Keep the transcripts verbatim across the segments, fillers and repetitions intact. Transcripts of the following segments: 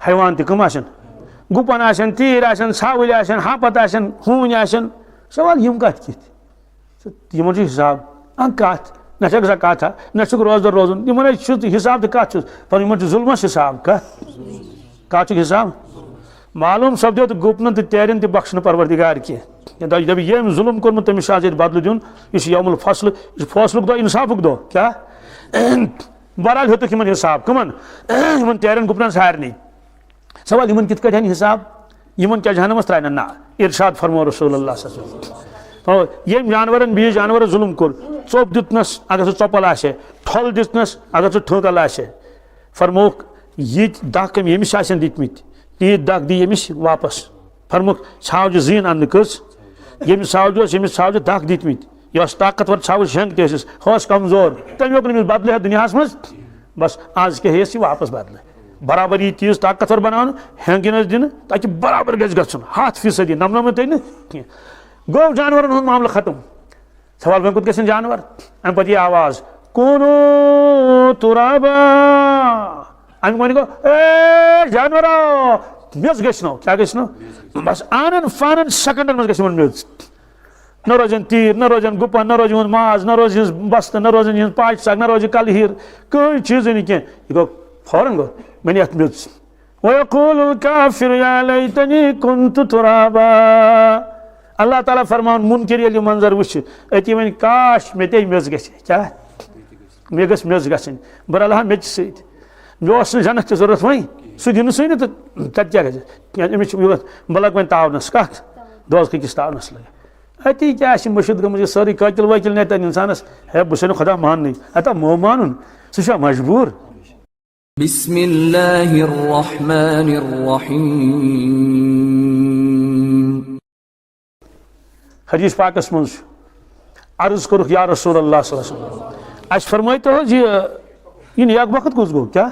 حیوان تہِ کٕم آسن؟ گُپن آسن، تیٖر آسن، ژھاوٕلۍ آسن، ہاپت آسن، ہوٗنۍ آسن۔ سوال، یِم کتھ کِتھ؟ تہٕ یِمن چھُ حساب۔ اَں، کَتھ، نہ چھکھ زکات ہا، نہ چھُکھ روزدر روزُن، یِمن ہے چھُ حساب تہٕ کَتھ چھُس؟ پر یِمن چھُ ظُلمس حساب۔ کَتھ؟ کَتھ چھُکھ حساب؟ معلوم سپدیو تہٕ گُپنن تہٕ تیرٮ۪ن تہِ بخش نہٕ پروردگار کینٛہہ۔ یہِ دَپہِ، ییٚمۍ ظُلم کوٚرمُت، تٔمِس چھُ آز ییٚتہِ بدلہٕ دیُن۔ یہِ چھُ یوم الفصل، یہِ چھُ فٲصلُک دۄہ، انصافُک دۄہ۔ کیٛاہ؟ بہرحال ہیوٚتُکھ یِمن حساب۔ کٕمن؟ یِمن تیرٮ۪ن گُپنن سارنٕے۔ سوال، یِمن کِتھ کٲٹھۍ ہن حساب؟ یِمن کیٛاہ جہنمس ترٛاونن؟ نہ، ارشاد فرمو رسول اللہ صلی اللہ علیہ وسلم۔ فرمو، ییٚمۍ جانورن بیٚیِس جانورس ظُلم کوٚر، ژوٚپ دیُتنس، اگر سُہ ژۄپل آسہِ ہے، ٹھۄل دیُتنس، اگر سُہ ٹھٲنکل آسہِ ہے، فرمووُکھ، یِتھۍ دَہ کٔمۍ ییٚمِس آسن دِتمٕتۍ، تیٖتۍ دَہ دِ ییٚمِس واپس۔ فرمووُکھ، ژھاوجہِ زیٖن اننہٕ کٔژ؟ ییٚمِس ژھاوجہِ اوس، ییٚمِس ژھاوجہِ دَہ دِتمٕتۍ، یہِ ٲس طاقتور ژھاوٕج، شٮ۪نٛگ تہِ ٲسِس، ہۄس کمزور، تٔمۍ ہیوٚک نہٕ أمِس بدلہٕ ہٮ۪تھ دُنیاہس منٛز۔ بس، آز کیٛاہ ہیٚیس یہِ واپس بدلہٕ؟ برابر یی تیٖژ طاقتور بناونہٕ، ہٮ۪نٛگ یِنس دِنہٕ، تاکہِ برابر گژھِ گژھُن، ہتھ فیصدی، نمنمتھ نہٕ کینٛہہ۔ گوٚو جانورن ہُنٛد معاملہٕ ختم۔ سوال، وۄنۍ کوٚت گژھن جانور؟ امہِ پتہٕ یی آواز، "کوٗنوٗ تُرابا"۔ امیُک معنی گوٚو، "اے جانورو، میٚژ گٔژھنو۔" کیٛاہ گٔژھنو؟ بس، آنن فانن سیکنڈن منٛز گژھِ یِمن میٚژ۔ نہ روزن تیٖر، نہ روزن گُپن، نہ روزِ یِہُنٛد ماز، نہ روزِ یِہٕنٛز بستہٕ، نہ روزن یِہٕنٛز پاچہِ سگ، نہ روزِ کلہٕ ہیٖر، کٕہٕنۍ چیٖزٕے نہٕ کینٛہہ۔ یہِ گوٚو فوراً گوٚو، مےٚ نی اَتھ میٚژ۔ وَیَقُولُ الْکَافِرُ یا لَیْتَنِی کُنْتُ تُرَابًا۔ اللہ تعالیٰ فرماوان، مُنکِر ییٚلہِ یہِ منظر وٕچھِ، أتی وَنہِ، "کاش، مےٚ تہِ ہے میٚژ گژھِ ہے۔" کیٛاہ؟ مےٚ گٔژھ میٚژ گژھٕنۍ۔ بہٕ رَلہٕ ہا میٚژِ سۭتۍ۔ مےٚ اوس نہٕ جنت تہِ ضوٚرَتھ وۄنۍ، سُہ دِنہٕ سُے نہٕ تہٕ تَتہِ کیٛاہ گژھِ؟ کیٛازِ أمِس چھُ یوٗت، بہٕ لَگہٕ وۄنۍ تاونَس۔ کَتھ؟ دوزخہٕ کِس تاونَس لَگہٕ۔ اَتی کیٛاہ آسہِ مٔشِتھ گٔمٕژ یہِ سٲرٕے قٲتِل وٲتِل نیتن اِنسانَس؟ ہے، بہٕ چھُسَے نہٕ خۄدا ماننٕے۔ اَتھ ہا مو مانُن، سُہ چھا مجبوٗر؟ بسم الله الرحمن الرحيم۔ حدیث پاکس منٛز چھُ عرض کوٚرُکھ، یا رسول اللہ صلی اللہ علیہ وسلم، اَسہِ فرمٲیتو حظ یہِ، یہِ نیک بخت کُس گوٚو؟ کیٛاہ؟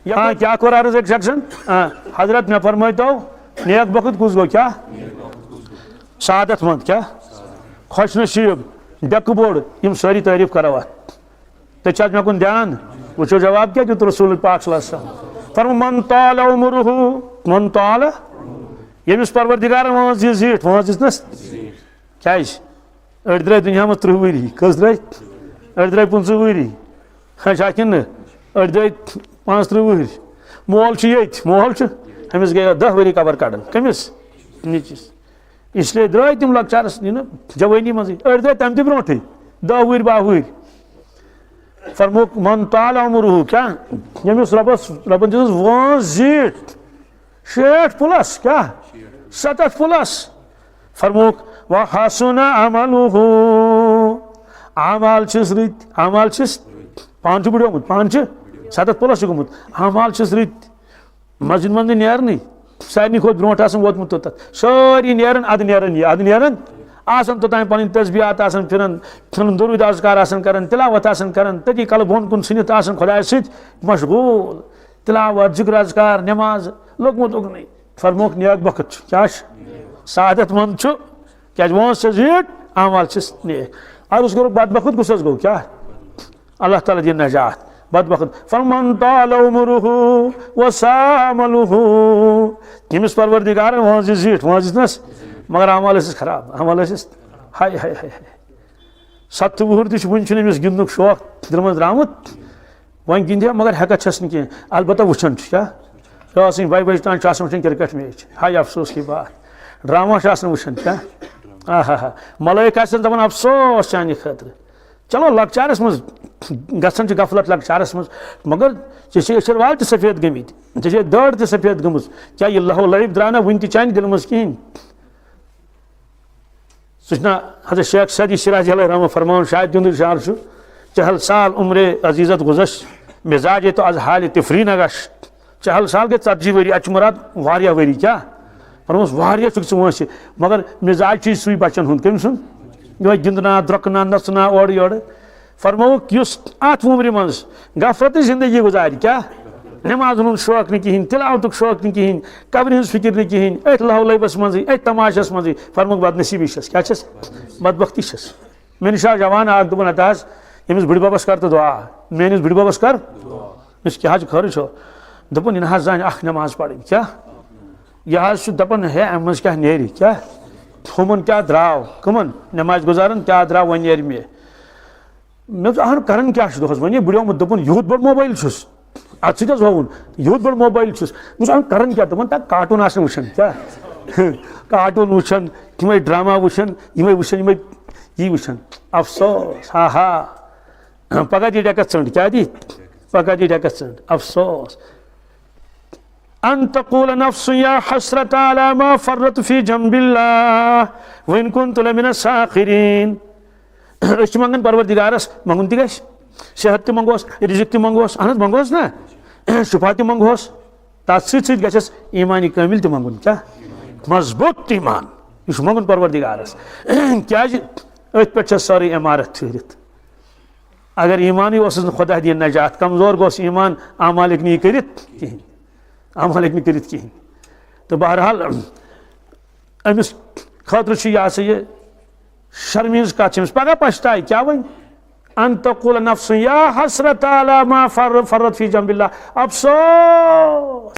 یا کیٛاہ کوٚر عرض أکِس شخصن؟ آ، حضرت، مےٚ فرمٲیتو، نیک بخت کُس گوٚو؟ کیٛاہ؟ سعادت مند۔ کیٛاہ؟ خوش نصیب، ڈٮ۪کہٕ بوٚڑ، یِم سٲری تعریٖف کرو اَتھ۔ تُہۍ چھِ حظ مےٚ کُن دھیان؟ وٕچھو جواب کیٛاہ دیُت رسول پاک صلی اللہ علیہ وسلم۔ فرمو، "من طال عمره، من طال"، ییٚمِس پروردگارن وٲنٛس دِژ زیٖٹھ، وٲنٛس دِژنس۔ کیٛازِ؟ أڑۍ درٛاے دُنیا منٛز تٕرٛہ ؤری۔ کٔژ درٛاے؟ أڑۍ درٛاے پٕنٛژٕہ ؤری۔ ہا، چھا کِنہٕ نہٕ؟ أڑۍ درٛاے پانٛژھ تٕرٛہ ؤہٕرۍ۔ مول چھُ ییٚتہِ، مول چھُ، أمِس گٔے دَہ ؤری قبر کَڑان۔ کٔمِس؟ نیٚچِس۔ اس لیے درٛاے تِم لۄکچارَس، یہِ نہٕ جوٲنی منٛزٕے۔ أڑۍ درٛاے تَمہِ تہِ برونٛٹھٕے، دَہ وُہٕرۍ، باہ وُہٕرۍ۔ فرمووُکھ، "من طال عمره"، کیٛاہ؟ ییٚمِس رۄبَس، رۄبَن دِژٕس وٲنٛس زیٖٹھ، شیٹھ پلس، کیٛاہ؟ ستتھ پلس۔ فرمووُکھ، "وحسن عمله"، اعمال چھِس رٕتۍ، اعمال چھِس، پانہٕ چھُ بُڈیومُت، پانہٕ چھُ ستتھ پلس چھُ گوٚمُت، اعمال چھِس رٕتۍ۔ مسجد منٛز نہٕ نیرنٕے، سارنٕے کھۄتہٕ برونٛٹھ آسان ووتمُت توٚتتھ۔ سٲری نیران، ادٕ نیران یہِ، ادٕ نیران۔ آسان توٚتام پنٕنۍ تسبیحات آسان پھِران، پھِران درود اذکار آسان کران، تلاوت آسان کران، تٔتی کلہٕ بۄن کُن ژھٕنِتھ آسان خۄدایس سۭتۍ مشغول۔ تلاوت، ذکر اذکار، نماز، لوٚگمُت اُکنُے۔ فرمووُکھ، نیک بخت چھُ۔ کیٛاہ چھُ؟ سعادت مند چھُ۔ کیٛازِ وٲنٛس چھِ زیٖٹھ، اعمال چھِس نیک۔ عرض کوٚرُکھ، بدبخت کُس حظ گوٚو؟ کیٛاہ؟ اللہ تعالیٰ دِیِن نجات۔ بدبخت۔ فمن طال عمره وساء عمله۔ ییٚمِس پروردگارن وٲنٛس دِژ زیٖٹھ، وٲنٛس دِژنس، مگر اعمال ٲسِس خراب، اعمال ٲسِس، ہاے، ہاے، ہاے، ہاے۔ ستتھ وُہُر تہِ چھُ، وُنہِ چھُنہٕ أمِس گِنٛدنُک شوق دِلہٕ منٛز درٛامُت۔ وۄنۍ گِنٛدِ ہا، مگر ہٮ۪کتھ چھَس نہٕ کینٛہہ۔ البتہ وٕچھان چھُ کیٛاہ؟ رٲژ سٕنٛدۍ بَہہِ بَجہِ تام چھُ آسان وٕچھان کرکٹ میچ۔ ہاے افسوس کی بات۔ ڈرامہ چھُ آسان وٕچھان کیٛاہ؟ آہا ہا۔ ملٲیِکہ چھِ دَپان، "افسوس چانہِ خٲطرٕ۔" چلو، لۄکچارَس منٛز گژھان چھِ غفلت لۄکچارَس منٛز، مگر ژےٚ چھِ أچھَن وال تہِ سفید گٔمٕتۍ، ژےٚ چھے دٲڑ تہِ سفید گٔمٕژ۔ کیٛاہ یہِ لہو لعب درٛاو نہ وٕنہِ تہِ چانہِ دِلہٕ منٛز کِہیٖنۍ؟ سُہ چھُنہ حضرت شیخ سعدی شیرازی علیہ رحمہ فرماوان، شاید تِہُنٛدُے شعر چھُ، "چہل سال عمر عزیزت گذشت، مزاج تو از حال تفریح نگشت۔" چہل سال گٔے ژتجی ؤری، اَتہِ چھُ مُراد واریاہ ؤری۔ کیٛاہ؟ فرمووُس، واریاہ چھُکھ ژٕ وٲنٛسہِ، مگر مزاج چھُے سُے بچن ہُنٛد۔ کٔمۍ سُنٛد؟ یِہوٚے گِنٛدنا، درٛۄکنہ، نژنا، اورٕ یورٕ۔ فرمووُکھ، یُس اَتھ وُمرِ منٛز غفلتٕچ زندگی گُزارِ، کیٛاہ؟ نمازن ہُنٛد شوق نہٕ کِہیٖنۍ، تِلاوتُک شوق نہٕ کِہیٖنۍ، قبرِ ہٕنٛز فِکر نہٕ کِہیٖنۍ، أتھۍ لہو لعبس منٛزٕے، أتھۍ تماشس منٛزٕے، فرمووُکھ، بدنصیٖبی چھَس۔ کیٛاہ چھَس؟ بدبختی چھَس۔ مےٚ نِش آو جوان اکھ، دوٚپُن، "ہتا حظ، ییٚمِس بٕڈِ بَبَس کر تہٕ دُعا، میٲنِس بٕڈِ بَبَس کر۔" مےٚ ووٚنُس، "کیٛاہ حظ چھُ خٲرٕے چھُ؟" دوٚپُن، "یہِ نہ حظ زانہِ اکھ نٮ۪ماز پرٕنۍ۔" کیٛاہ؟ یہِ حظ چھُ دَپان، "ہے، اَمہِ منٛز کیٛاہ نیرِ؟ کیٛاہ؟ ہُمَن کیٛاہ درٛاو؟ کٕمَن؟ نٮ۪مازِ گُزارَن کیٛاہ درٛاو؟ وۄنۍ نیرِ مےٚ۔" مےٚ دوٚپُس، "اَہَن، کَران کیٛاہ چھُ دۄہَس؟" وۄنۍ یہِ بٕڈیومُت، دوٚپُن، "یوٗت بوٚڑ موبایِل چھُس، اَتھ سۭتۍ حظ ہووُن، یوٗت بوٚڑ موبایِل چھُس۔" مےٚ دوٚپُس، "اَہَن، کَران کیٛاہ؟" دوٚپُن، "تَتھ کارٹوٗن آسان وٕچھان۔" کیٛاہ؟ کارٹوٗن وٕچھان، یِمَے ڈرٛاما وٕچھان، یِمَے وٕچھان، یِمَے یی وٕچھان۔ افسوس، ہا ہا۔ پگاہ دی ڈیکس ژٔنٛڈ، کیٛاہ دی؟ پگاہ دی ڈیکس ژٔنٛڈ، افسوس۔ ان تقول نفس یا حسرت علی ما فرط فی جنب اللہ وان کنت لمن الساخرین۔ أسۍ چھِ منٛگان پروردگارس، منٛگُن تہِ گژھِ، صحت تہِ منٛگوس، رزق تہِ منٛگوس، اہن حظ منٛگوس نا، شفا تہِ منٛگوس، تتھ سۭتۍ سۭتۍ گژھٮ۪س ایمان کٲمل تہِ منٛگُن۔ کیٛاہ؟ مضبوط ایمان۔ یہِ چھُ منٛگُن پروردگارس۔ کیٛازِ؟ أتھۍ پٮ۪ٹھ چھےٚ سٲرٕے عمارت ٹھہرِتھ۔ اگر ایمانٕے اوسُس نہٕ، خۄدا دِیِن نجات، کمزور گوٚژھ ایمان، اعمال ہیٚکہِ نہٕ یہِ کٔرِتھ کِہیٖنۍ، اعمال ہیٚکہِ نہٕ کٔرِتھ کِہیٖنۍ۔ تہٕ بہرحال، أمِس خٲطرٕ چھُ یہِ ہسا یہِ شرمہِ ہٕنٛز کتھ چھِ أمِس، پگاہ پچھتایہِ، کیٛاہ وۄنۍ؟ ان تقول نفس یا حسرت علی ما فر-، فرط فی جنب اللہ، افسوس،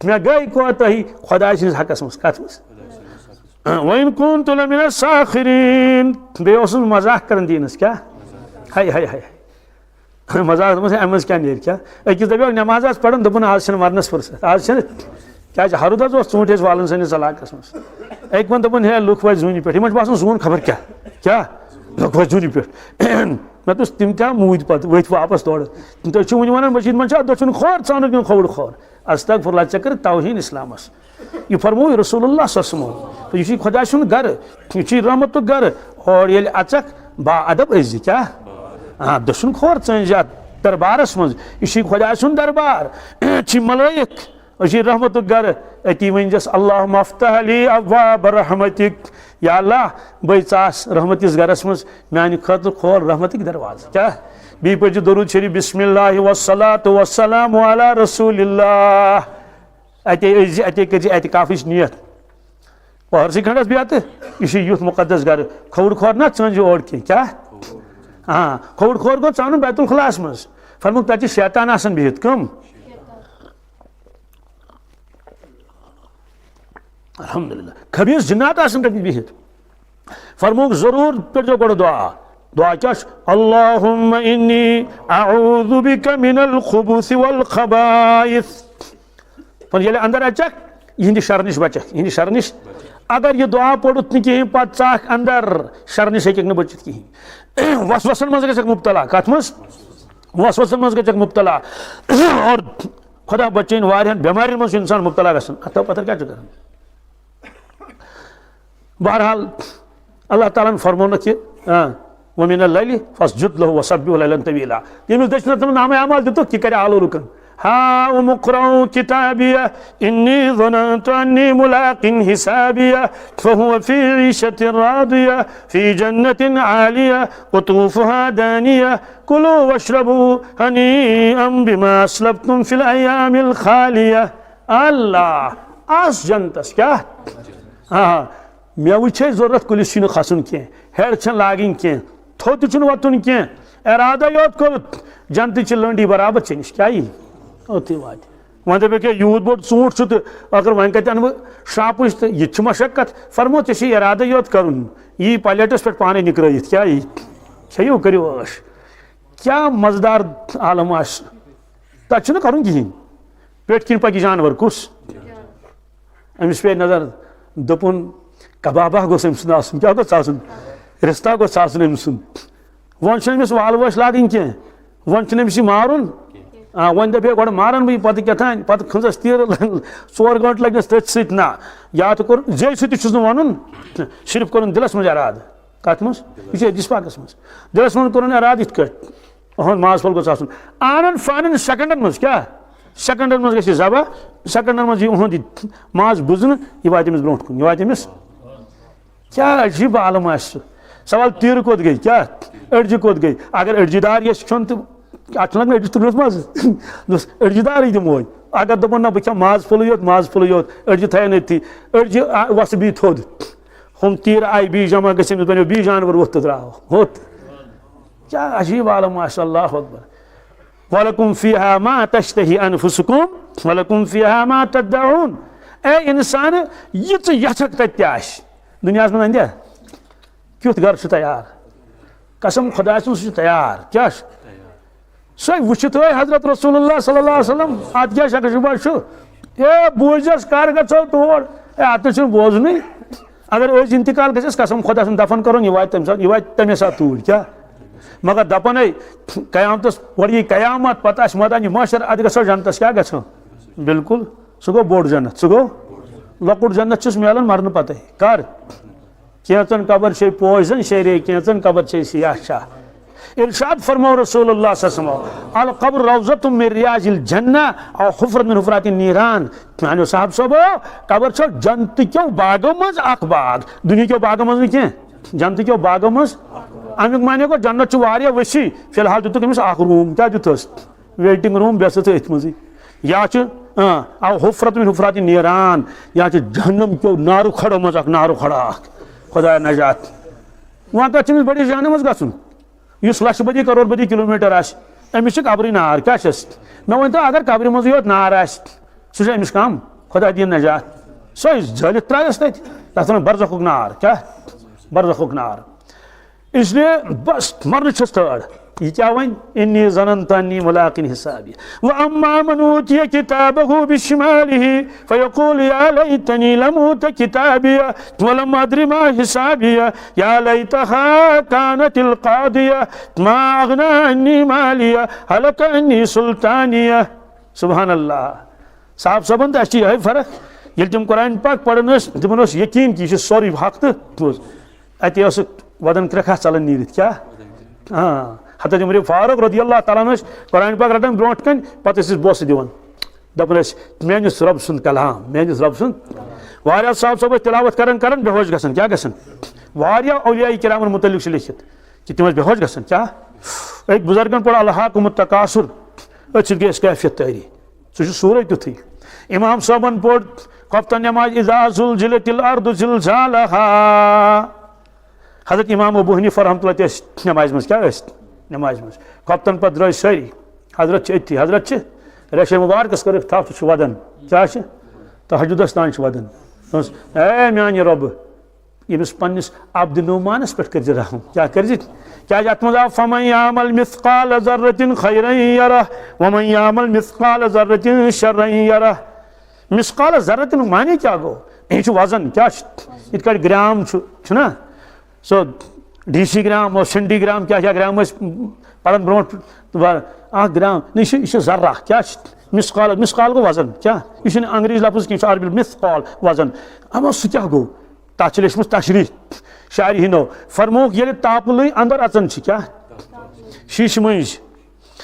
مےٚ گٔے کوتاہی خۄداے سٕنٛدِس حقس منٛز۔ کتھ منٛز؟ وَإِن كُنتُ لَمِنَ السَّاخِرِينَ۔ بیٚیہِ اوسُس بہٕ مذاق کران دیٖنس، کیٛاہ؟ ہاے، ہاے، ہاے، ہاے۔ مذاق دوٚپمَس، ہے، اَمہِ منٛز کیٛاہ نیرِ، کیٛاہ؟ أکِس دَپیو، نٮ۪ماز آس پَران، دوٚپُن، آز چھَنہٕ مَرنَس فرصت، آز چھَنہٕ۔ کیٛازِ ہَرُد حظ اوس ژوٗنٛٹھۍ اَسہِ والان سٲنِس علاقَس منٛز۔ أکۍ ووٚن، دوٚپُن، ہے، لُکھ وٲتۍ زوٗنہِ پٮ۪ٹھ، یِمَن چھُ باسان زوٗن خبر کیٛاہ، کیٛاہ؟ لُکھ وٲتۍ زوٗنہِ پٮ۪ٹھ۔ مےٚ دوٚپُس، تِم تہِ آو موٗدۍ پَتہٕ، ؤتھۍ واپَس تورٕ۔ تُہۍ چھِو وٕنہِ وَنان، مٔشیٖد منٛز چھا دٔچھُن کھووُر ژانُن کِنہٕ کھووُر کھووُر؟ استغفر اللہ، ژےٚ کٔرٕتھ توہین اسلامس۔ یہِ فرموو رسول اللہ صلی اللہ علیہ وسلم۔ تہٕ یہِ چھُے خۄداے سُنٛد گرٕ، یہِ چھُے رحمتُک گرٕ۔ اور ییٚلہِ اژکھ، با ادب ٲسۍ زِ۔ کیٛاہ؟ آ، دٔچھُن کھور ژٲنۍ زِ اتھ دربارس منٛز۔ یہِ چھُے خۄداے سُنٛد دربار۔ چھِ ملٲیک، أسۍ چھِ رحمتُک گرٕ۔ أتی ؤنۍ زٮ۪س، اللہم افتح لی ابواب رحمتک۔ یا اللہ، بٔے ژاس رحمتِس گرس منٛز میانہِ خٲطرٕ کھول رحمتٕکۍ دروازٕ۔ کیٛاہ؟ بیٚیہِ پٔرۍ زِ درود شریف، بسم اللہ والصلاۃ والسلام علی رسول اللہ۔ اتے ٲسۍ زِ، اتے کٔرۍ زِ اعتکافٕچ نیت۔ پٔہرسٕے کھنڈس بیٚہہ تہٕ یہِ چھُ یُتھ مُقدس گرٕ۔ کھووُر کھور نہ ژٲنۍ زِ اورٕ کینٛہہ۔ کیٛاہ؟ ہاں، کھووُر کھور گوٚو ژانُن بیت الخلاہس منٛز۔ فرمووُکھ، تتہِ چھِ شیطان آسان بِہِتھ۔ کٕم؟ الحمدللہ۔ خبیٖث جِنات آسان تَتہِ بِہِتھ۔ فرمووُکھ، ضروٗر پٔرۍزیو گۄڈٕ دُعا۔ دُعا کیٛاہ چھُ؟ اللہم انی اعوذ بک من الخبث والخبائث۔ پَتہٕ ییٚلہِ اندر اژکھ، یِہنٛدِ شرٕ نِش بچکھ، یِہنٛدِ شرٕ نِش۔ اگر یہِ دُعا پوٚرُتھ نہٕ کِہیٖنۍ، پَتہٕ ژاکھ اندر، شرٕ نِش ہیٚککھ نہٕ بٔچِتھ کِہیٖنۍ۔ وسوسن منٛز گژھکھ مُبتلا۔ کتھ منٛز؟ وسوسن منٛز گژھکھ مُبتلا۔ اور خۄدا بچٲیِن، واریاہن بٮ۪مارٮ۪ن منٛز چھُ انسان مُبتلا گژھان۔ اتھ پتہٕ کیٛاہ چھُ کران؟ بہرحال، اللہ تعالیٰ ہن فرموونکھ یہِ، آ، وَمِنَ اللَّيْلِ فَاسْجُدْ لَهُ وَسَبِّحْهُ لَيْلًا طَوِيلًا۔ ییٚمِس دٔچھنَس منٛز نامہ اعمال دِتُکھ، یہِ کرِ آلو لُکن۔ ہاؤم اقرءوا کتابیہ انی ظننت انی ملاق حسابیہ فہو فی عیشۃ راضیہ فی جنۃ عالیہ قطوفها دانیہ کلوا واشربوا ہنیئا بما اسلفتم فی الایام الخالیہ۔ اللہ، آس جنتس کیٛاہ؟ آ، مٮ۪وٕ چھے ضروٗرت، کُلِس چھُے نہٕ کھسُن کینٛہہ، ہیٚر چھَنہٕ لاگٕنۍ کینٛہہ، تھوٚد تہِ چھُنہٕ وۄتھُن کینٛہہ، اِرادَے یوت کوٚرُتھ، جنتٕچ چھِ لٔنٛڈ یی برابر ژےٚ نِش، کیٛاہ یی؟ اوٚتُے واتہِ۔ وۄنۍ دَپہِ ییٚکیٛاہ یوٗت بوٚڑ ژوٗنٛٹھ چھُ تہٕ ٲخٕر وۄنۍ کَتہِ اَنہٕ بہٕ شرٛاپٕچ تہٕ یہِ تہِ چھُ مَشقت۔ فرموو، ژےٚ چھُے اِرادَے یوت کَرُن، یی پلیٹَس پٮ۪ٹھ پانَے نِکرٲیِتھ، کیٛاہ یی؟ کھیٚیِو، کٔرِو عٲش۔ کیٛاہ مَزٕدار عالم آسہِ، تَتہِ چھُنہٕ کَرُن کِہیٖنۍ۔ پٮ۪ٹھۍ کِنۍ پَکہِ جانوَر، کُس؟ أمِس پیٚیہِ نظر، دوٚپُن، کبابہ گوٚژھ أمۍ سُنٛد آسُن۔ کیٛاہ گوٚژھ آسُن؟ رِستہ گوٚژھ آسُن أمۍ سُنٛد۔ وۄنۍ چھُنہٕ أمِس والہٕ وٲنٛس لاگٕنۍ کینٛہہ، وۄنۍ چھُنہٕ أمِس یہِ مارُن۔ آ، وۄنۍ دَپہِ ہے، گۄڈٕ مارَن بہٕ یہِ، پَتہٕ کیٛاہ تام، پَتہٕ کھٔنٛزَس تیٖرٕ، ژور گٲنٛٹہٕ لَگنَس تٔتھۍ سۭتۍ۔ نہ، یا تہٕ کوٚر، زیٚیہِ سۭتۍ تہِ چھُس نہٕ وَنُن، صرف کوٚرُن دِلَس منٛز اِرادٕ۔ کَتھ منٛز؟ یہِ چھُ حدیث پاکَس منٛز۔ دِلَس منٛز کوٚرُن اِرادٕ یِتھ کٲٹھۍ۔ اُہُنٛد ماز پھوٚل گوٚژھ آسُن۔ آنن فانن سیکنڈن منٛز کیٛاہ؟ سیکنڈن منٛز گژھِ یہِ ذبح، سیکنڈن منٛز یی اُہُنٛد یہِ ماز بُزنہٕ، یہِ واتہِ أمِس برونٛٹھ کُن، یہِ واتہِ أمِس۔ کیٛاہ عجیٖب عالم آسہِ سُہ۔ سوال تیٖرٕ کوٚت گٔے؟ کیٛاہ؟ أڈجہِ کوٚت گٔے؟ اگر أڈجہِ دار یژھِ کھیوٚن تہٕ اَتھ چھُنہٕ لگان أڈجہِ تُلنَس منٛز۔ دوٚپُس، أڈجہِ دارٕے دِموے۔ اگر دوٚپُن، نہ، بہٕ کھٮ۪مہٕ ماز پھوٚلٕے یوت، ماز پھوٚلٕے یوت، أڈجہِ تھایَن أتھی، أڈجہِ، آ، وَسہٕ بیٚیہِ تھوٚد۔ ہُم تیٖرٕ آیہِ بیٚیہِ جمع گٔژھِتھ، أمِس بنیو بیٚیہِ جانور ووٚتھ تہٕ درٛاو ہوٚت۔ کیٛاہ عجیٖب عالم آسہِ، اللہ اکبر۔ وَلَكُمْ فِيهَا مَا تَشْتَهِي أَنفُسُكُمْ وَلَكُمْ فِيهَا مَا تَدَّعُونَ۔ اے انسان، یہِ ژٕ یژھکھ تتہِ تہِ آسہِ۔ دُنیاہس منٛز اندیا کیُتھ گرٕ چھُ تیار؟ قسم خدایہِ سُنٛد، سُہ چھُ تیار۔ کیٛاہ چھُ؟ سُے وٕچھِتھ ٲے حضرت رسول اللہ صلی اللہ علیہ وسلم، اتھ کیٛاہ شکہٕ شبہ چھُ؟ اے بوٗزِس، کر گژھو تور؟ اے، اتھ نہ چھُنہٕ بوزنُے۔ اگر أسۍ انتقال گژھٮ۪س، قسم خدا سُنٛد دفن کرُن، یہِ واتہِ تمہِ ساتہٕ، یہِ واتہِ تمے ساتہٕ توٗرۍ۔ کیٛاہ؟ مگر دپان ہے، قیامتس، گۄڈٕ یی قیامت، پتہٕ آسہِ مٲدانِ محشر، اتہِ گژھو جنتس۔ کیٛاہ گژھو؟ بالکل، سُہ گوٚو بوٚڑ جنت، سُہ گوٚو لۄکُٹ جنت چھُس میلان مرنہٕ پتے۔ کر؟ کینٛژن قبر چھے پوش زن شیرے، کینٛژن قبر چھے سیاہ شاہ۔ ارشاد فرمو رسول اللہ صلی اللہ علیہ وسلم، القبر روضۃ من ریاض الجنہ او حفرۃ من حفرات النیران۔ میانیو صاحب صٲبو، قبر چھو جنت کیو باغو منٛز اکھ باغ، دُنیا کیو باغو منٛز نہٕ کینٛہہ، جنت کیو باغو منٛز۔ امیُک معنی گوٚو جنت چھُ واریاہ وسیع، فی الحال دیُتُکھ أمِس اکھ روٗم۔ کیٛاہ دیُتہس؟ ویٹنگ روٗم، بیٚہہ سا ژٕ أتھۍ منٛزٕے۔ یا چھُ، اۭں، او حفرۃ من حفرات النیران، یا چھُ جہنم کیو نارو کھڑو منٛز اکھ نارو کھڑا اکھ۔ خدایا نجات۔ وۄنۍ کتھ چھِ أمِس بٔڑِس جہنمس گژھُن؟ یُس لچھ بٔدی کرور بٔدی کلوٗمیٹر آسہِ، أمِس چھِ قبرٕے نار، کیٛاہ چھَس؟ مےٚ ؤنۍ تو، اگر قبرِ منٛزٕے یوت نار آسہِ، سُہ چھُ أمِس کم؟ خدا دِیِن نجات۔ سۄے زٲلِتھ ترٛایَس تَتہِ، تَتھ وَنان برزخُک نار۔ کیٛاہ؟ برزخُک نار۔ اس لیے بس مرنٕچ چھَس تٲر۔ یہِ کیٛاہ وَنہِ؟ انی ظننت انی ملاقن حسابی۔ واما من اوتی کتابہ بشمالہ فیقول یا لیتنی لم اوت کتابیہ ولم ادر ما حسابیہ یا لیتہا کانت القاضیہ ما اغنی عنی مالیہ ہلک عنی سلطانیہ۔ سبحان اللہ۔ صاحب صٲبن تہٕ اَسہِ چھِ یِہوٚے فرق۔ ییٚلہِ تِم قرآن پاک پران ٲسۍ، تِمن اوس یقیٖن کہِ یہِ چھُ سورُے حق تہٕ پوٚز۔ اَتہِ ٲسٕکھ وَدَن کرٛٮ۪کھ اَتھ ژَلان نیٖرِتھ۔ کیٛاہ؟ آ، حضرت عمر فاروق رضی اللہ تعالیٰ عنہ ٲسۍ قرآن پاک رَٹان برونٛٹھ کَنہِ، پَتہٕ ٲسۍ أسۍ بوسہٕ دِوان۔ دَپان ٲسۍ، "میٛٲنِس رۄب سُنٛد کلام، میٛٲنِس رۄب سُنٛد۔" واریاہ صاحب صٲب ٲسۍ تِلاوت کران، کران بے ہوش گژھان۔ کیٛاہ گژھان؟ واریاہ اولیاء کرامن متعلق چھُ لیٚکھِتھ کہِ تِم ٲسۍ بے ہوش گژھان۔ کیٛاہ؟ أکۍ بُزرگن پوٚر "الہاکم التکاثر"، أتھۍ سۭتۍ گٔے اَسہِ کیفیت تٲری۔ سُہ چھُ سورُے تیُتھُے۔ امام صٲبن پوٚر خۄفتن نٮ۪ماز "اذا زلزلت الارض زلزالہا"۔ حضرت امام ابو حنیفہ رحمۃ اللہ تہِ ٲسۍ نٮ۪مازِ منٛز۔ کیٛاہ ٲسۍ؟ نٮ۪مازِ منٛز۔ خۄفتن پتہٕ درٛٲے سٲری۔ حضرت چھِ أتھی، حضرت چھِ ریشے مبارکس کٔرٕکھ تھپھ، سُہ چھُ ودان۔ کیٛاہ چھِ؟ تہجدس تام چھُ ودان۔ دوٚپمَس، "اے میانہِ رۄبہٕ، ییٚمِس پننِس عبد نعمانس پٮ۪ٹھ کٔرزِ رحم۔" کیٛاہ کٔرزِ؟ کیٛازِ اتھ منٛز آو، "فمن یعمل مثقال ذرة خیرا یرہ ومن یعمل مثقال ذرة شرا یرہ۔" مثقال ذرة معنی کیٛاہ گوٚو؟ یہِ چھُ وزن، کیٛاہ چھُ؟ یِتھ کٲٹھۍ گرام چھُ، چھُنا؟ سُہ D C gram, centigram, کیٛاہ کیٛاہ گرام ٲسۍ پران برونٛٹھ؟ اکھ گرام، نہ، یہِ چھُ، یہِ چھُ ذرہ۔ کیٛاہ چھُ؟ مثقال، مثقال گوٚو وزن۔ کیٛاہ؟ یہِ چھُنہٕ انگریزی لفظ کینٛہہ، یہِ چھُ عربی مثقال، وزن۔ اما سُہ کیٛاہ گوٚو؟ تتھ چھِ لیچھمٕژ تشریح، شارحینو فرمووُکھ، ییٚلہِ تاپہٕ لٔے اندر اژان چھِ کیٛاہ؟ شیٖشہٕ مٔنٛزۍ۔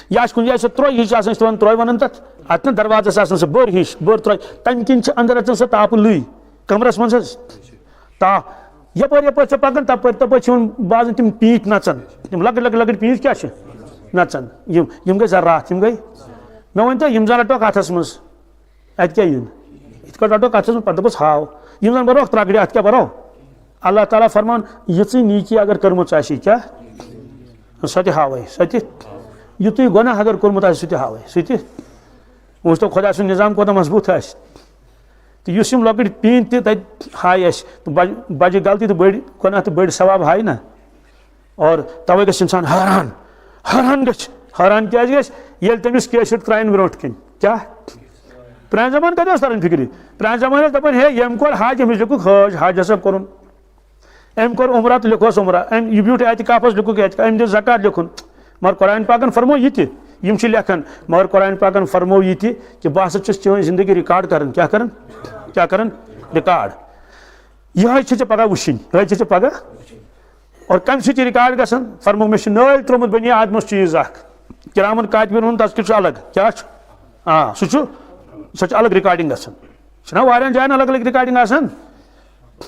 یا چھِ کُنہِ جایہِ سۄ ترٛوے ہِش آسان، چھِ تِمن ترٛوے ونان تتھ، اتھ نہٕ دروازس آسان سۄ بٔر ہِش، بٔر ترٛوے، تمہِ کِنۍ چھِ اندر اژان سۄ تاپہٕ لٔے کمرس منٛز حظ۔ تاپھ یپٲرۍ یپٲرۍ چھِ پکان، تپٲرۍ تپٲرۍ چھِ یِوان بازن تِم پیٖنتۍ نژان، تِم لۄکٕٹۍ لۄکٕٹۍ لۄکٕٹۍ پیٖنتۍ کیٛاہ چھِ نژان؟ یِم، یِم گٔے ذرات، یِم گٔے۔ مےٚ ؤنۍ تو، یِم زن رٹوکھ اتھس منٛز، اتہِ کیٛاہ یِن؟ یِتھ کٲٹھۍ رٹو کتھ چھس بہٕ پتہٕ دپس ہاو۔ یِم زن برو اکھ ترکڑِ، اتھ کیٛاہ برو؟ اللہ تعالیٰ فرمان، یِژٕے نیکی اگر کٔرمٕژ آسہِ، کیٛاہ؟ سۄ تہِ ہاوے، سۄ تہِ۔ یُتُے گۄناہ اگر کوٚرمُت آسہِ، سُہ تہِ ہاوے، سُہ تہِ۔ وٕچھ تو خۄدا سُنٛد نظام کوٗتاہ مضبوٗط آسہِ۔ تہٕ یُس یِم لۄکٕٹۍ پیٖنتۍ تہِ تتہِ ہاے اَسہِ، تہٕ بج-، بجہِ غلطی تہٕ بٔڑۍ گۄناہ تہٕ بٔڑۍ ثواب ہاے نہ۔ اور توے گژھِ انسان حٲران، حٲران گژھِ۔ حٲران کیٛازِ گژھِ؟ ییٚلہِ تٔمِس کیسٹ ترٛاین برونٛٹھ کِنۍ۔ کیٛاہ؟ پرٛانہِ زمانہٕ کتہِ اوس تران فکرِ؟ پرٛانہِ زمانہٕ ٲسۍ دپان، "ہے، ییٚمۍ کوٚر حج، أمِس لیکھُکھ حٲج، حج ہسا کوٚرُن۔ أمۍ کوٚر عمرہ تہٕ لیکھوس عمرہ، أمۍ یہِ بیوٗٹھ اعتکافس، لیکھُکھ اعتکاف، أمۍ دیُت زکوٰۃ، لیکھُن۔" مگر قرآن پاکن فرموو یہِ تہِ، یِم چھِ لیکھان، مگر قرآن پاکن فرموو یہِ تہِ کہِ بہٕ ہسا چھُس چٲنۍ زندگی ریکارڈ کران۔ کیٛاہ کران؟ کیٛاہ کران؟ ریکارڈ۔ یِہوٚے چھِ ژےٚ پگاہ وٕچھِنۍ، یِہوٚے چھِ ژےٚ پگاہ۔ اور کَمہِ سۭتۍ چھِ ریکارڈ گژھان؟ فرموو، مےٚ چھُ نٲلۍ ترٛوومُت بنی آدمَس چیٖز اکھ۔ کِرامَن کاتبیٖن ہُنٛد تذکرٕ چھُ الگ۔ کیٛاہ چھُ؟ آ، سُہ چھُ، سۄ چھِ الگ ریکارڈنگ گژھان۔ چھِنہ واریاہَن جایَن الگ الگ ریکارڈنگ آسان؟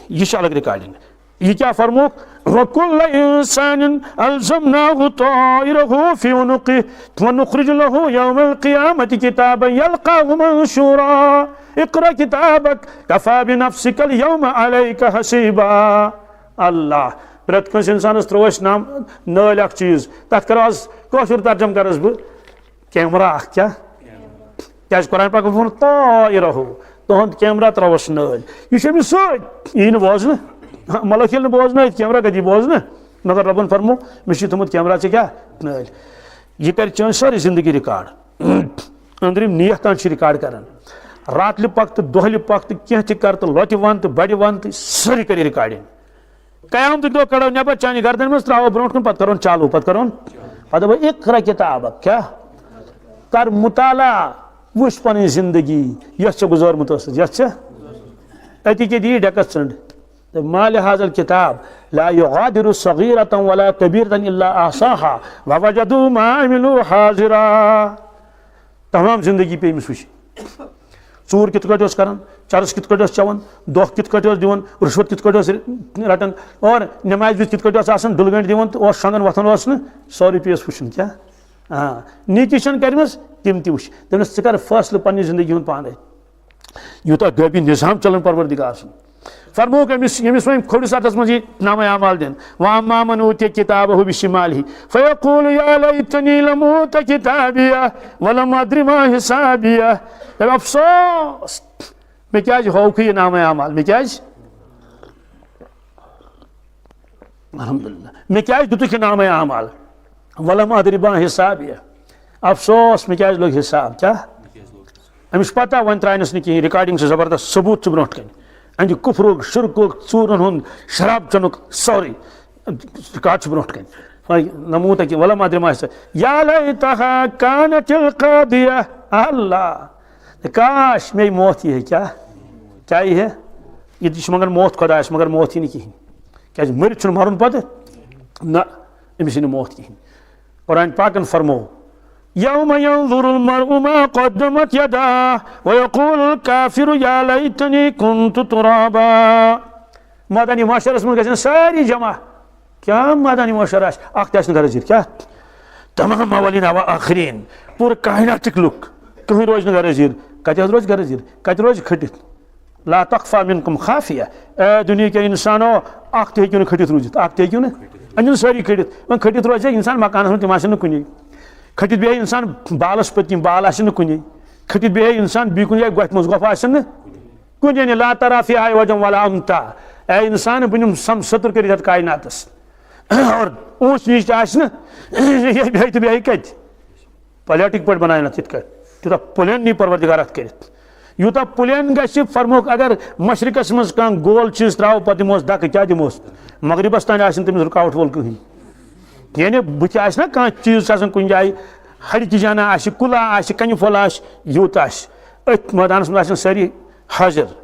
یہِ چھِ الگ ریکارڈنگ۔ یہِ کیٛاہ فرمووُکھ؟ "وَكُلَّ إِنسَانٍ أَلْزَمْنَاهُ طَائِرَهُ فِي عُنُقِهِ وَنُخْرِجُ لَهُ يَوْمَ الْقِيَامَةِ كِتَابًا يَلْقَاهُ مَنشُورًا اقْرَأْ كِتَابَكَ كَفَىٰ بِنَفْسِكَ الْيَوْمَ عَلَيْكَ حَسِيبًا۔" اللہ، پرٛٮ۪تھ کٲنٛسہِ اِنسانَس ترٛوو اَسہِ نام، نٲلۍ اَکھ چیٖز، تَتھ کَرو آز کٲشُر ترجمہٕ کَرَس بہٕ۔ کیمرہ اکھ کیٛاہ؟ کیٛازِ قرآن پاکن ووٚن، "طائرہ"، تُہُنٛد کیمرہ ترٛاوس نٲلۍ۔ یہِ چھُ أمِس سۭتۍ، یہِ یی نہٕ بوزنہٕ۔ ملک ییٚلہِ نہٕ بوزنٲوِتھ، کیمرہ کتہِ یی بوزنہٕ؟ مگر رۄبن فرمو، "مےٚ چھُ تھوٚمُت کیمرہ ژےٚ کیٛاہ؟ نٲلۍ۔" یہِ کرِ چٲنۍ سٲرٕے زندگی ریکارڈ۔ أنٛدرِم نیت تام چھِ ریکارڈ کران۔ راتلہِ پکھ تہٕ دۄہلہِ پکھ تہٕ کینٛہہ تہِ کر تہٕ لۄتہِ ون تہٕ بڑِ ون تہٕ سٲرٕے کرِ ریکارڈنگ۔ قیامتٕکۍ دۄہ کڑو نٮ۪بر چانہِ گردن منٛز، ترٛاوو برونٛٹھ کُن، پتہٕ کرون چالوٗ، پتہٕ کرون، پتہٕ دپو، "اقرا کتابک"۔ کیٛاہ؟ کر مطالعہ، وٕچھ پنٕنۍ زندگی، یۄس ژےٚ گُزٲرمٕژ ٲسٕس، یۄس ژےٚ أتی کیٛاہ دِیہِ ڈٮ۪کس ژٔنٛڈ۔ تہٕ ما لہذا الکتاب لا یغادر صغیرة ولا کبیرة الا احصاها ووجدوا ما عملوا حاضرا۔ تمام زندگی پیٚیہِ أمِس وٕچھِنۍ۔ ژوٗر کِتھ کٲٹھۍ اوس کران، چرس کِتھ کٲٹھۍ اوس چٮ۪وان، دۄکھ کِتھ کٲٹھۍ اوس دِوان، رُشوت کِتھ کٲٹھۍ اوس رٹان، اور نمازِ وِزِ کِتھ کٲٹھۍ اوس آسان، ڈُلہٕ گٲنٛٹۍ دِوان تہٕ اوس شۄنٛگان وۄتھان اوس نہٕ، سورُے پیٚیس وٕچھُن۔ کیٛاہ؟ آ، نیکی چھَنہٕ کٔرمٕژ، تِم تہِ وٕچھ۔ دوٚپنَس، "ژٕ کر فٲصلہٕ پننہِ زندگی ہُنٛد پانے۔" یوٗتاہ غٲبی نظام چلان پروردگار سُنٛد۔ فرمووُکھ أمِس، ییٚمِس وۄنۍ کھوٚڑِس اَتھَس منٛز یی نامہ اعمال دِنہٕ، "وَأَمَّا مَنْ أُوتِيَ كِتَابَهُ بِشِمَالِهِ فَيَقُولُ يَا لَيْتَنِي لَمْ أُوتَ كِتَابِيَهْ وَلَمْ أَدْرِ مَا حِسَابِيَهْ"۔ دَپہِ، "افسوس، مےٚ کیٛازِ ہووُکھ یہِ نامہ اعمال؟ مےٚ کیٛازِ، الحمدللہ، مےٚ کیٛازِ دِتُکھ یہِ نامہ اعمال؟ وَلَمْ أَدْرِ مَا حِسَابِيَهْ"۔ افسوس، مےٚ کیٛازِ لوٚگ حساب؟ کیٛاہ؟ أمِس چھُ پتہ، وۄنۍ ترٛاونَس نہٕ کِہیٖنۍ، ریکارڈنگ چھِ زبردست، ثبوت چھُ برونٛٹھ کَنہِ۔ أمۍ چھُ کُفرُک، شرکُک، ژوٗرَن ہُنٛد، شراب چٮ۪نُک، سورُے ریکارڈ چھُ برونٛٹھ کَنہِ۔ وۄنۍ نموٗتہ کہِ وَلَمْ أَدْرِ مَا حِسَابِيَهْ، يَا لَيْتَهَا كَانَتِ الْقَاضِيَةَ۔ اللہ، کاش مےٚ موت یی ہے۔ کیٛاہ؟ کیٛاہ یی ہے؟ یہِ تہِ چھُ مگر موت خۄدایَس، مگر موت یی نہٕ کِہیٖنۍ۔ کیٛازِ مٔرِتھ چھُنہٕ مَرُن پَتہٕ؟ نہ، أمِس یی نہٕ موت کِہیٖنۍ۔ قرآن پاکن فرموو، "يَوْمَ يَنْظُرُ الْمَرْءُ مَا قَدَّمَتْ يَدَاهُ وَيَقُولُ الْكَافِرُ يَا لَيْتَنِي كُنْتُ تُرَابًا"۔ مٲدانِ محشرس منٛز گژھن سٲری جمع۔ کیٛاہ مٲدانِ محشر آسہِ؟ اکھ تہِ آسہِ نہٕ گرس زیٖر۔ کیٛاہ؟ تمام اولین و آخرین، پوٗرٕ کائناتٕکۍ لُکھ، کٕہٕنۍ روزِ نہٕ گرس زیٖر۔ کتہِ حظ روزِ گرس زیٖر؟ کتہِ روزِ کھٔٹِتھ؟ لا تخفى منكم خافية۔ اے دُنیہٕکۍ انسانو، اکھ تہِ ہیٚکِو نہٕ کھٔٹِتھ روٗزِتھ، اکھ تہِ ہیٚکِو نہٕ۔ أنِو سٲری کھٔٹِتھ۔ وۄنۍ کھٔٹِتھ روزِ انسان مکانس منٛز، تِم آسن نہٕ کُنی۔ کھٔٹِتھ بیٚہہِ انسان بالس پٔتۍ کِنۍ، بال آسن نہٕ کُنی۔ کھٔٹِتھ بیٚہہِ انسان بیٚیہِ کُنہِ جایہِ گۄپھِ منٛز، گۄپھٕ آسن نہٕ کُنی۔ یعنی لا ترى فيها عوجا ولا أمتا۔ اے انسان، بہٕ نِم سم سٔتُر کٔرِتھ یتھ کائناتس۔ اور اونچ نیچ تہِ آسہِ نہٕ۔ یہِ بیٚہہِ تہٕ بیٚہہِ کتہِ؟ پلیٹٕکۍ پٲٹھۍ بناوِ نہٕ تِتھ کٲٹھۍ۔ تیوٗتاہ پلین نی پروردگار اتھ کٔرِتھ۔ یوٗتاہ پلین گژھِ، فرموکھ، اگر مشرقس منٛز کانٛہہ گول چیٖز ترٛاوو، پتہٕ دِموس دکہٕ، کیٛاہ دِموس؟ مغربس تام آسہِ نہٕ تٔمِس رُکاوٹ وول کٕہٕنۍ۔ یعنی بٕتھِ آسہِ نہ کانٛہہ چیٖز چھُ آسان کُنہِ جایہِ، ہڑِ تہِ جانہ آسہِ، کُلا آسہِ، کنہِ پھوٚل آسہِ، یوٗت آسہِ۔ أتھۍ مٲدانس منٛز آسن سٲری حٲضِر۔